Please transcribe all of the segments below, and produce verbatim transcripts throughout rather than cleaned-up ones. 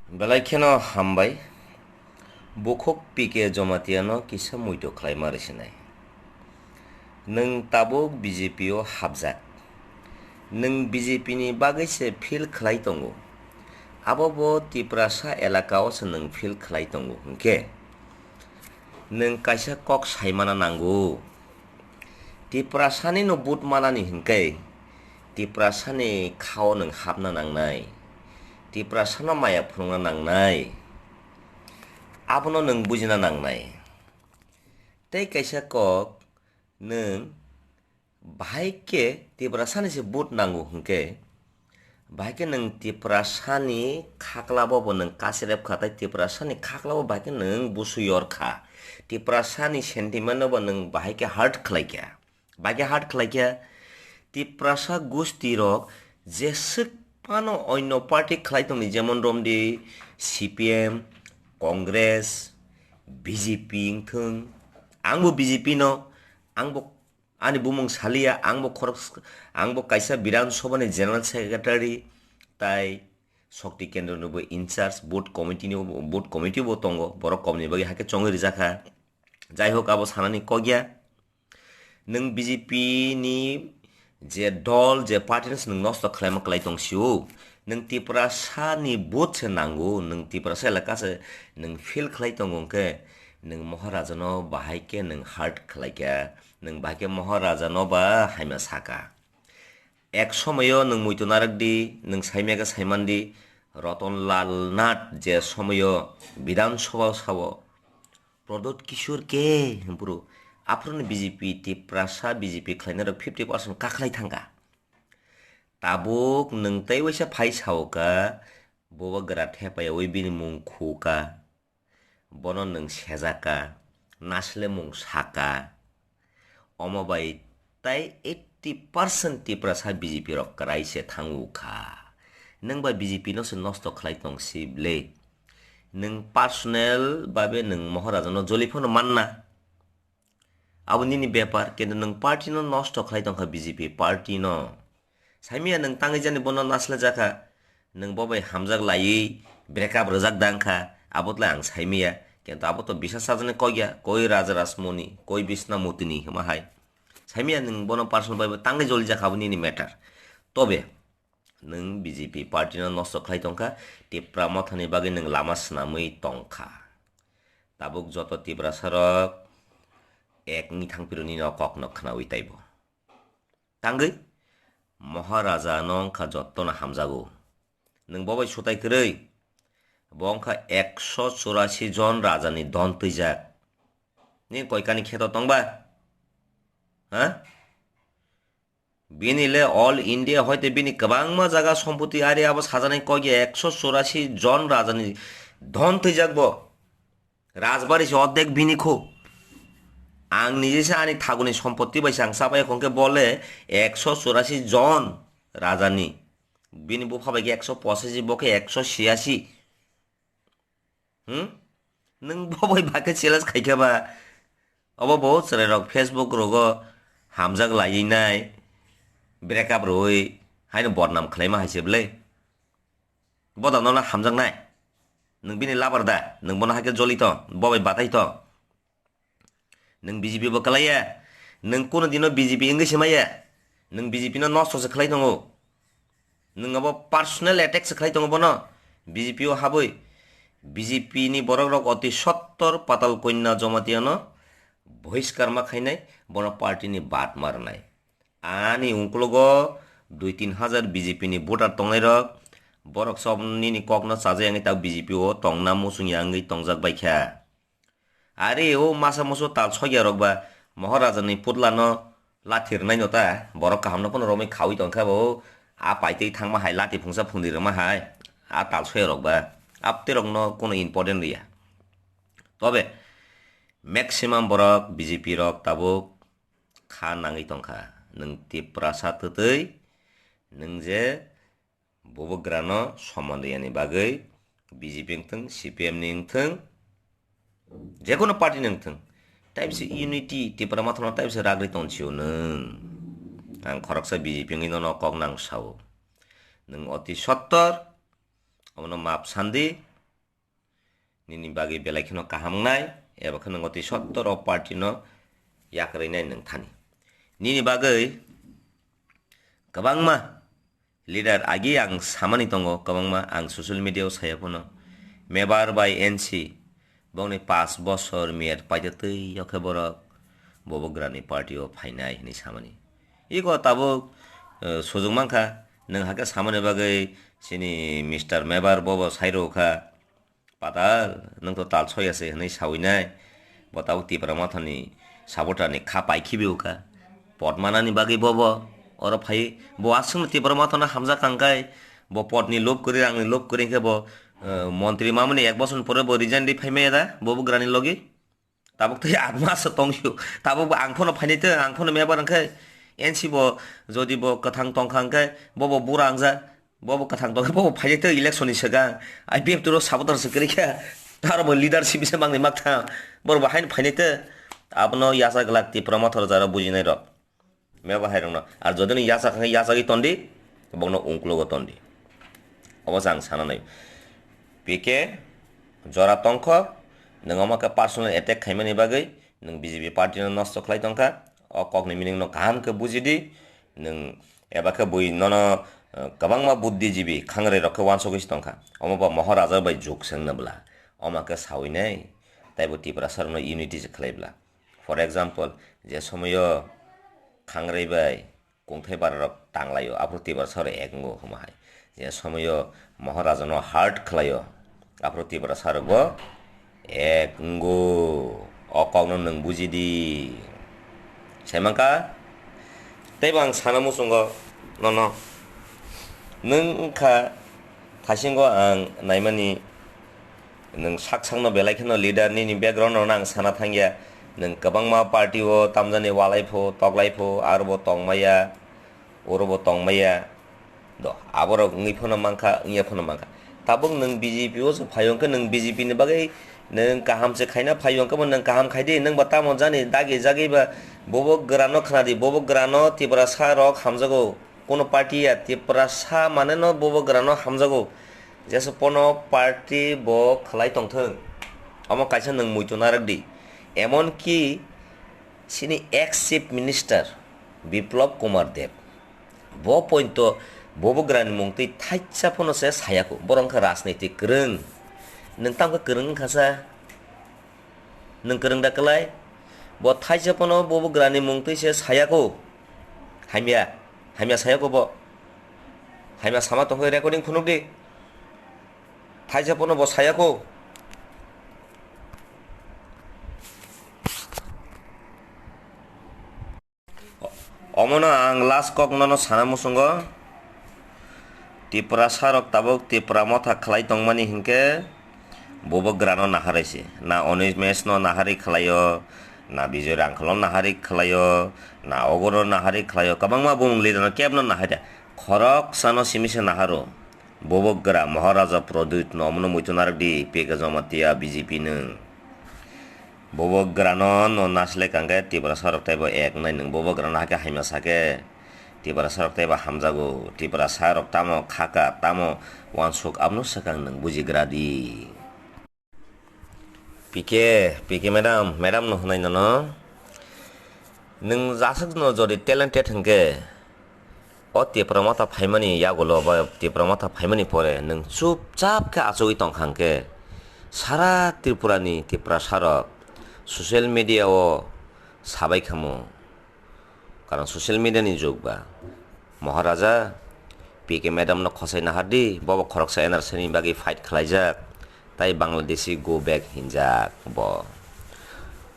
Belai kheno hambai. Bukhuk P K Jamatia no kisa muito khlaima rwsinai. Nwng tabuk B J P o hapjak. Nwng B J P ni bagwi se feel khlai tongo. Abo bo Tiprasa elaka o se nwng feel khlai tongo hwnkhe nwng kaisa kok saimana nango. Tiprasani no vote manani hwnkhe Tiprasani khao nwng hapna nangnai. Tiprasano maya phunukna nangnai. Abono nwng bujina nangnai. Tei kaisa kok, nwng bahai khe Tiprasani se vote nango hwnkhe, bahai khe nwng Tiprasani khaklabo bo nwng kacherep kha, tei Tiprasani khaklabo bahai khe nwng busu yor kha. Tiprasani sentiment no bo nwng bahai khe hurt khlai kha. Bahai khe hurt khlai kha. Tiprasa gusti rok jeswk phano onno party khlai tongdi, jemon romdi C P M, Congress, B J P wngthung. Angbo B J P no, angbo ani bumung saliya, angbo khorok, angbo kaisa Bidhan Sabha ni General Secretary, tai Shakti Kendra ni bo in charge, board committee ni, board committee bo tongo, borok kom ni bagwi hakhe chongwi rijak kha. Jai hok, abo sanani kok ya. Nwng B J P ni je dol, je party no se nwng nosto khlaima kwlai tong sio. Nwng Tiprasa ni vote se nango, nwng Tiprasa elaka se nwng feel khlai tongo hwnkhe, nwng Maharaja no bahai khe nwng hurt khlai kha, nwng bahai khe Maharaja no ba haima saka. Ek somoyo nwng muitu narwk di, nwng saimya khe saiman di, Ratan Lal Nath je somoyo Bidhan Sabha o sao, Pradyot Kishore ke, hwnphuru, aphuru ni B J P, Tiprasa B J P khlainai rok fifty percent kakhlai thangkha. Tabuk nwng tei waisa phai sao ka, bobo gra thepaya wi bini mung khu ka, bono nwng sejak ka, nasle mung saka. Omo bai tai eighty percent Tiprasa B J P rok kwrai se thango kha. Nwng ba B J P no se nosto khlai tong si ble. Nwng personal babe nwng Maharaja no joli phano manna. Abo nini bepar, kintu nwng party no nosto khlai tongkha, B J P party no. Saimia nwng tangwi jani bono naslajak kha, nwng bo bai hamjak laiwi break up rwjak dang kha, abo tlai ang saimia, kintu abo to bisa sajani kok ya, koi Raja Rasmoni, koi Bisna Mutini hima hai. Saimia nwng bono personal bai bo tangwi jolijak kha, abo nini matter. Tobe, nwng B J P party no nosto khlai tongkha, Tipra Mothani bagwi nwng lama swnamwi tongkha. Tabuk joto Tiprasa rok ek ni thangphiro nini o kok no khnawi taibo. Tangwi Maharaja no wngkha joto no hamjago. Nwng bo bai sutai kwrwi. Bo wngkha ekso churasi jon raja ni don twijak. Nini koikani kheto tongba? Ha? Bini le all India hoite bini kwbangma jaga sompoti ari abo sajanai kok ya ekso churasi jon rajani dhon twijak bo. Rajbari se ordek bini kho. Ang nije se ani thaguni sompoti bai se ang chabai khon khe bo le ekso churasi jon rajani. Bini bupha bai khe ekso pochashi, bo khe ekso chhiyasi. Hmm? Nwng bo bai ba khe challenge khai khe ba? Obo bo chwrai rok Facebook rogo hamjak laiwi nai, break up rwui haino bodnam khlaima hai se bwle. Bo da nono hamjak nai. Nwng bini labar da, nwng bono hai khe joli tong, bo bai batai tong. Nwng B J P bo kwlaiya. Nwng kuno dino B J P wngwi se maya. Nwng B J P no nosto se khlai tongo. Nwng abo personal attack se khlai tongo bono. B J P o habwi B J P ni borok rok oti sottor Patal Kanya Jamatia no bohiskar ma khainai, bono party ni bad ma rwnai. Ani ungkulugo dui tin hajar B J P ni voter tongnai rok, borok sob nini kok no chajai wngwi ta B J P o tongna muchung ya wngwi tongjak bai kha. Are o masa musu tal sokya rok ba Maharaja ni putla no lathi rwnai no ta, borok kaham no phano romwi khaui tong kha bo, a paitwi thangma hai lathi phungsa phungdi rwma hai, a tal sokya rok ba, apte rok no kono important riya. Tobe maximum borok B J P rok tabuk kha nangwi tong kha, nwng Tiprasa twtwi, nwng je Bubagrano soman riyani bagwi B J P wngthwng, C P M ni wngthwng, jekono party ni wngthwng, taibse unity Tipra Mothano taibse ragri tong sio nwng. Ang khoroksa B J P wngwi nono kok nang sao. Nwng oti sottor, omono map sandi, nini bagwi belai kheno kaham wngnai, eba kheno nwng twi sottor o party no yakarwi nai nwng thani. Nini bagwi kwbangma leader agi ang samani tongo, kwbangma ang social media o saya phano, Mebar bai N C bongni paanch bosor miyat paida twi o khe borok Bubagrani party o phainai hinwi samani. Iko tabuk, eh, sujung mankha, nwng hakhe samani bagwi chini Mister Mebar bobo sairokha, "Patal, nwng to tal soya se," hinwi sawi nai. Bo tabuk Tipra Mothani supporter ni kha pai khibi ukha. Pot manani bagwi bobo oro phai, bo aswkno Tipra Mothano hamjak kangkai, bo pot ni lob kwrwi, rang ni lob kwrwi khe bo, eh, montri mamani ek bosor pore bo resign di phai maya da, bo Bubagrani logi. Tabuk tei atma se tongsu. Tabuk bo ang phano phainai te, ang phano Mebar wngkhe N C bo, jodi bo kwthang tongkha hwnkhe, bo bo bura wngja, bo bo kwthang tongkhe, bo bo phainai te election ni swkang. I P F T ro supporter se kwrwi kha. Aro bo leadership se mangni makthang. Bor bo haino phainai te. Abono yacha glak Tipra Motha rok jara bujinai rok. Mebar hai rokno. Ar jodi no yachak hwnkhe yachagwi tondi, bokno ungklugo tondi. Obo se ang sana nai. P K jora tongkho, nwng omo khe personal attack khaimani bagwi nwng B J P party no nosto khlai tongkha. O kokni meaning no kaham khe bujidi. Nwng eba khe bui nono, eh, kwbangma buddhijibi khangrwi rok khe wansugwi se tongkha. Omo bo Moharaja bai juk swngna bwla. Omo khe sawi nai. Taibo Tiprasa rokno unity se khlai bwla. For example, je somoyo khangrwi bai kungthai bara rok tanglaio, aphuru Tiprasa rok ek wngo hwnma hai. Je somoyo Maharaja no hurt khlaio, aphuru Tiprasa rok bo ek wngo. O kok no nwng buji di. Sai mankha? Teibo ang sana muchungo nono. Nwng wngkha thaisingo ang naimani. Nwng sak sakno belai kheno leader nini background no ang sana thangya. Nwng kwbangma party o tamjani walai pho, toklai pho, aro bo tongmaya, oro bo tongmaya. Do, aborok wngwi phano mankha, wngya phano mankha. Tabuk nwng B J P o se phaio hwnkhe nwng B J P ni bagwi nwng kaham se khaina phaio hwnkhe bo nwng kaham khai di, nwng bo tamo jani dagi jagwi ba bobo gwrano khna di, bobo gwrano Tiprasa rok hamjago. Kono party ya Tiprasa mane no bobo gwrano hamjago. Jesa pono party bo khlai tongthwng. Omo kaisa nwng muitu narwk di. Emon ki chini ex chief minister Biplab Kumar Deb. Bo pointo bobo gwrani mung twi thaisa pono se sayako. Borok wngkha rajniti kwrwng. Nwng tamo khe kwrwng wngkha sa? Nwng kwrwng da kwlai? Bo thaisa pono bobo gwrani mung twi se sayako. Hamya, hamya sayako bo. Hamya sama tongkhe recording phunuk di. Thaisa pono bo sayako. Omono ang last kok nono sana muchungo. Tiprasa rok tabuk Tipra Motha khlai tongmani hinkhe bobo gwrano naharwi se. Na Onimesh no naharwi khlaio, na Bijoy Rangkhal no naharwi khlaio, na ogono naharwi khlaio, kwbangma bumung leader no kebno naharya. Khoroksa no simi se naharo. Bobo gwra Maharaja Pradyut no omono muitu narwk di, P K Jamatia B J P nwng. Bobo gwrano no nasilai kangkhe Tiprasa rok teibo ek wngnai nwng. Bobo gwrano hakhe hamya sakhe Tiprasa rok teibo hamjago. Tiprasa rok tamo khaka, tamo wansuk, abono swkang nwng bujigra di. P K, P K madam, madam no hwnwi nono. Nwng jaswk no jodi talented hwnkhe, o Tipra Motha phaimani yagulo ba Tipra Motha phaimani pore nwng chupchap khe achugwi tongkha hwnkhe, sara Tripura ni Tiprasa rok social media o sabai khamu. Karon social media ni jug ba. Maharaja, P K madam no khosai nahardi, bobo khoroksa N R C ni bagwi fight khlaijak, tai Bangladeshi go back hinjak bo.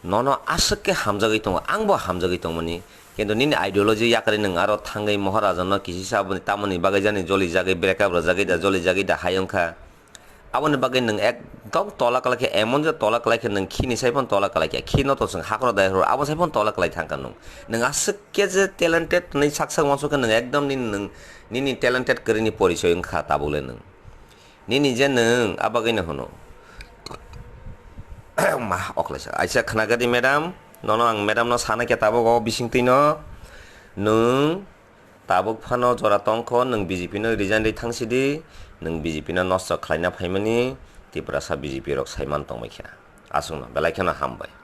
Nono aswk khe hamjagwi tongo, ang bo hamjagwi tongmani, kintu nini ideology yakarwi nwng aro thangwi Maharaja no kisisa aboni tamoni bagwi jani joli jagwi break up rwjagwi da, joli jagwi da hai wngkha. Aboni bagwi nwng ekdom tola kwlai khe, emon je tola kwlai khe nwng khini sai phano tola kwlai khe, khino to chwng hakoro dai horo, abo sai phano tola kwlai thang kha nwng. Nwng aswk khe je talented hwnwi sak sak uansuk khe nwng ekdom nini nwng, nini talented kwrwini porichoi wng kha tabuk le nwng. Nini je nwng, a bagwi no hwno. Ma, oklaisa. Aisa khna gadi madam, nono ang madam no sana khe tabuk o bising twi no nwng Tabuk phano jora tongkho, nwng B J P no resign rwi thang sidi, nwng B J P no nosto khlaina phaimani, Tiprasa B J P rok saiman tongbai kha. Aswkno belai kheno hambai.